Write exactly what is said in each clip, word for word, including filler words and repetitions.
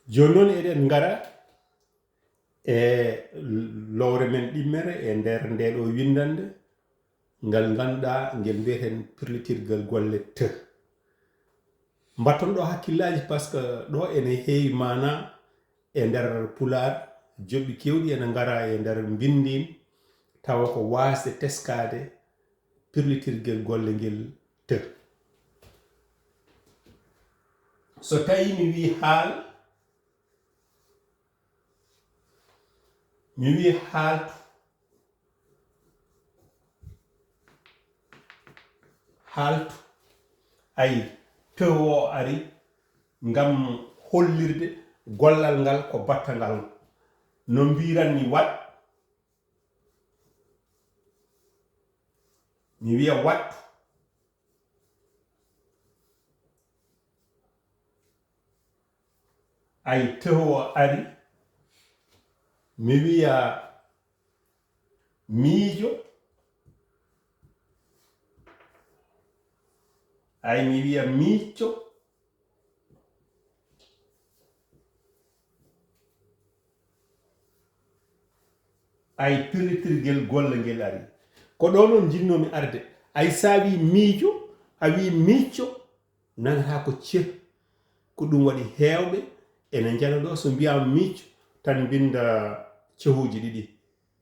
Jooni noon eɗen ngara e lowre men ɗimmere e nder ndee ɗoo winndannde, ngal ngannduɗaa ngel mbiyeten pirlitirgal golle te. Mbatton ɗoo hakkillaaji, par ce que ɗoo ene heewi maanaa e nder Pulaar, joɓɓi keewɗi ene ngara e nder mbinndiin, tawa ko waasde teskaade pirlitirgel golle ngel te. So tawii mi wii haal, mi wii haaltu, haaltu, ay, te o ari ngam hollirde gollal ngal ko battangal. No mbiiran ni waɗ, mi wiya wattu. Ay, te o ari, mi wiya miijo. Ay, mi wiya miicco. Ay, pirlitirgel golle ngel ari. Ko ɗoo noon njinnoomi arde. Ay, so a wii miijo, a wii miicco, nanata ko ceh. Ko ɗum waɗi heewɓe ene njana ɗoo, so mbiyaama miicco, tan mbinnda cehuuji ɗiɗi.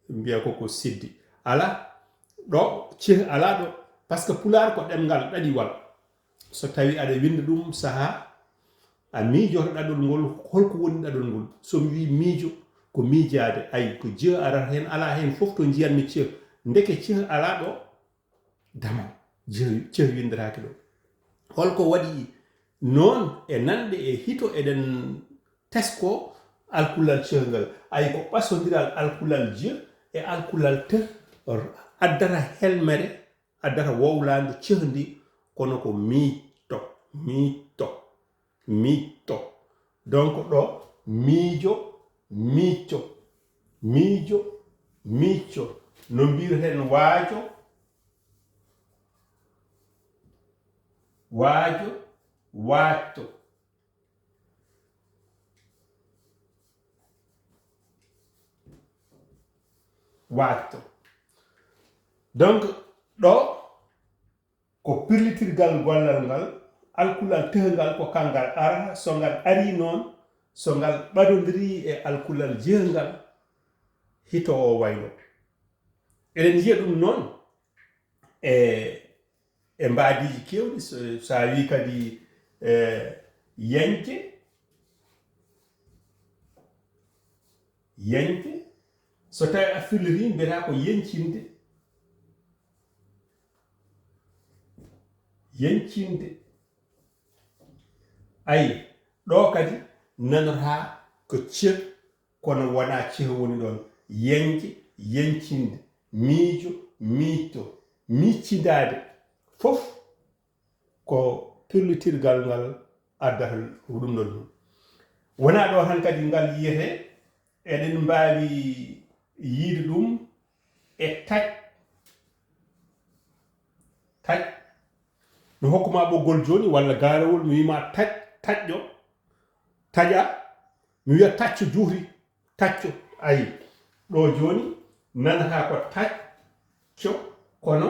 Mbiya ko ko siddi. Alaa ɗo, ceh alaa ɗo. Par ce que Pulaar ko ɗemngal ɗaɗiwal. So tawii aɗa winnda ɗum sahaa, a miijoto ɗaɗol ngol, holko woni ɗaɗol ngol? So mi wii miijo, ko miijaade. Ay, ko je arata heen, alaa heen fof to njiyanmi ceh. Ndeke ceh alaa ɗo, damal. Ceh, ceh winndataake ɗo. Holko waɗi noon e nanɗe e hito eɗen tesko alkulal ceh ngal? Ay, ko ɓasondiral alkulal je e alkulal te addata helmere, addata wowlaandu cehndi, kono ko miicto, miicto, miicto. Donc ɗo, miijo, miicco, miijo, miicco. No mbiyeten waajo, waajo, waacto. Waacto. Donc ɗo, ko pirlitirgal gollal ngal, alkulal tehngal ko kangal arata, so ngal arii noon, so ngal ɓadondirii e alkulal jehngal, hito o waylo. Eɗen njiya ɗum noon e, e mbaadiiji keewɗi, so, so a wii kadi, e, yeñce, yeñce, so tawi a firlirii, mbiyata ko yeñcinde, yeñcinde. Ayi, ɗo kadi nanotaa ko ceh, kono wonaa ceh woni ɗoon. Yeñce, yeñcinde, miijo, miijto, miijtindaade, fof ko pirlitirgal ngal addata ɗum ɗoon. Wonaa ɗo tan kadi ngal yiyetee, eɗen mbaawi yiyde ɗum e taƴ, taƴ. Mi hokku ma ɓoggol jooni walla gaarawol, mi wiy ma taƴ, taƴƴo, taƴa, mi wiya tacco juhri, tacco. Ayi, ɗo jooni nanataa ko tacco, kono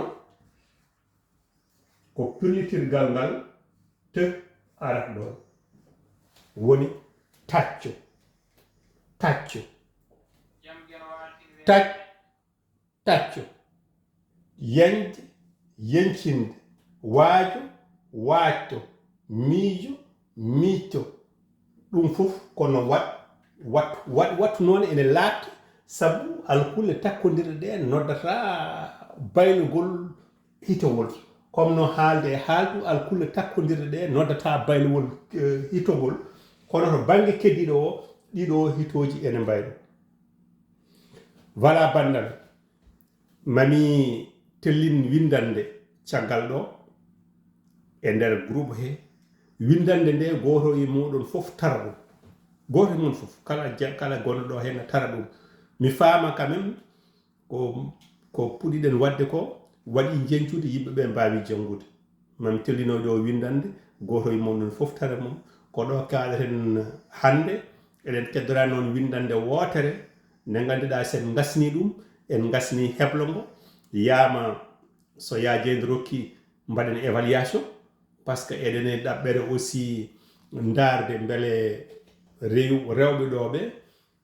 ko pirlitirgal ngal te arata ɗoon. Woni tacco, tacco, taƴ, tacco, yeñde, yeñcinde, waajo, waajto, miijo, miijto. Ɗum fof kono waɗ, wattu, waɗ, wattu noon ene laaɓti, sabu alkulle takkondirɗe ɗe noddata baylugol hitowol. Comme no haalde e haaldu, alkulle takkondirɗe ɗe noddata baylugol, eh, hitowol. Kono to bannge keddiiɗo o, ɗiɗo hitooji ene mbaylo. Voilà, banndam. Mami tellin winndannde caggal ɗo e nder groupe he. Winndannde nde gooto e mooɗon fof tara ɗum. Gooto e mon fof, kala ja-, kala gonɗo ɗo heen tara ɗum. Mi faama quand même ko, ko puɗiɗen waɗde ko waɗi njeñcude yimɓe ɓe mbaawi janngude. Mami tellino ɗo winndannde, gooto e mon fof tara mum. Ko ɗo kaaleten hannde, Eɗen keddora noon winndannde wootere nde ngannduɗaa, so en ngasnii ɗum, en ngasnii heblo ngo, yaama so Yaa Jeyde rokki, mbaɗen évaluation, par ce que eɗen e ɗaɓɓere aussi ndaarde mbele rew-, rewɓe ɗo ɓe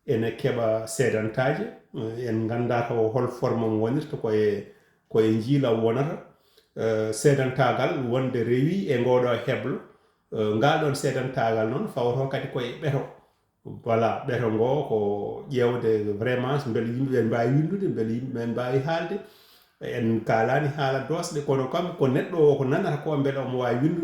ene keɓa seedantaaje, en nganndaa ko hol forme mo wonirta, ko e, ko e njiila wonata. Eh, seedantaagal wonde rewi e ngooɗo heblo. Eh, ngal ɗoon seedantaagal noon fawto kadi ko e ɓeto. Voilà, ɓeto ngo ko ƴeewde vraiment mbele yimɓe ɓen mbaawi winndude, mbele yimɓe ɓen mbaawi haalde. En kaalaani haala doosɗe, kono kam ko neɗɗo o ko nanata ko mbele omo waawi winndude.